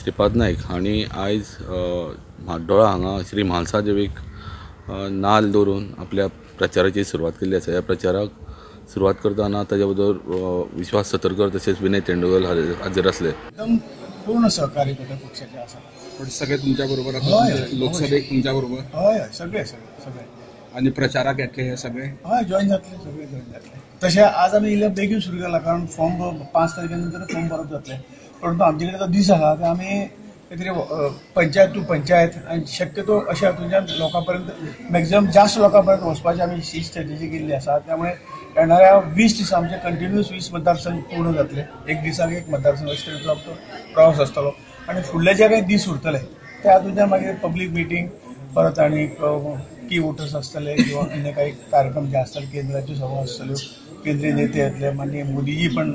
श्रीपाद नायक हांणी आयज म्हाड्डोळा हांगा श्री म्हालसा देवीक नाल्ल दवरून आपल्या प्रचाराची सुरवात केल्ली आसा. ह्या प्रचाराक सुरवात करतना ताच्या बरोबर विश्वास सतरकर तशेंच विनय तेंडुलकर हाजीर आसले. एकदम पूर्ण सहकार्य घटक पक्षाचे आसा. पण सगळे तुमच्या बरोबर आसा, लोकसभेक तुमच्या बरोबर? हय हय, सगळे सगळे सगळे. आनी प्रचाराक येतले हे सगळे? हय, जॉईन जातले, सगळे जॉईन जातले. तशें आज आमी इल्ले बेगीन सुरू केला कारण फॉर्म 5 तारखे नंतर फॉर्म भरप जातले, परंतु आमचे कडेन जो दीस आसा ते आमी कितें पंचायत टू पंचायत आनी शक्यतो अशा हातूंतल्यान लोकां पर्यंत मॅक्झिमम जास्त लोकां पर्यंत वचपाची आमी ही स्ट्रेटजी केल्ली आसा. त्यामुळे येणाऱ्या 20 दिसां आमचे कंटिन्युअस 20 मतदारसंघ पूर्ण जातले. एक दिसाक एक मतदारसंघ अशे तरेचो आमचो प्रवास आसतलो आनी फुडले जे काही दीस उरतले त्या हातूंतल्यान मागीर पब्लीक मिटींग परत आनी की वोटर्स आसतले किंवा अन्य काही कार्यक्रम जे आसतले, केंद्राच्यो सभा आसतल्यो, केंद्रीय नेते येतले, माननीय मोदीजी पण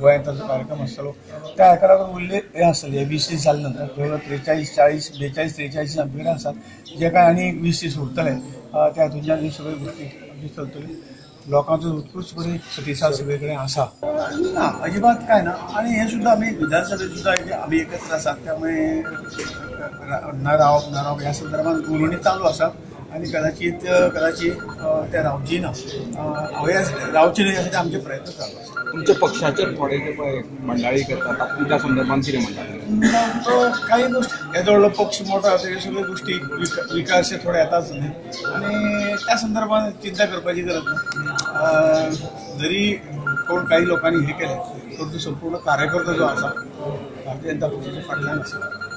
गोंयांत ताचो कार्यक्रम आसतलो. त्या हाका लागून उरले हें आसतलें. 20 दीस जाले नंतर जवळ 43 40 42 43 आमचे कडेन आसात, जे काय आनी 20 दीस उरतले त्या हातूंतल्यान ह्यो सगळ्यो गोश्टी आमच्यो चलतल्यो. लोकांचो उत्कृश्ट बरी प्रतिसाद सगळे कडेन आसा. ना, अजिबात काय ना. आनी हें सुद्दां आमी विधानसभेत सुद्दां आमी एकत्र आसात, त्यामुळे न रावप न रावप ह्या संदर्भात उलोवणी चालू आसा आनी कदाचित कदाचित ते रावची ना, रावची न्हय यासाठी आमचे प्रयत्न चालू आसा. तुमच्या पक्षाचे थोडे जे पळय मंडळी करतात तुमच्या संदर्भात कितें म्हणटा? तो काही गोष्टी येदो व्हडलो पक्ष मोठो आसा, ह्यो सगळ्यो गोष्टी विकास थोडे येताच न्ही आनी त्या संदर्भात चिंता करपाची गरज ना. जरी कोण काही लोकांनी हे केलें परंतु संपूर्ण कार्यकर्तो जो आसा भारतीय जनता पक्षाच्या फाटल्यान आसा.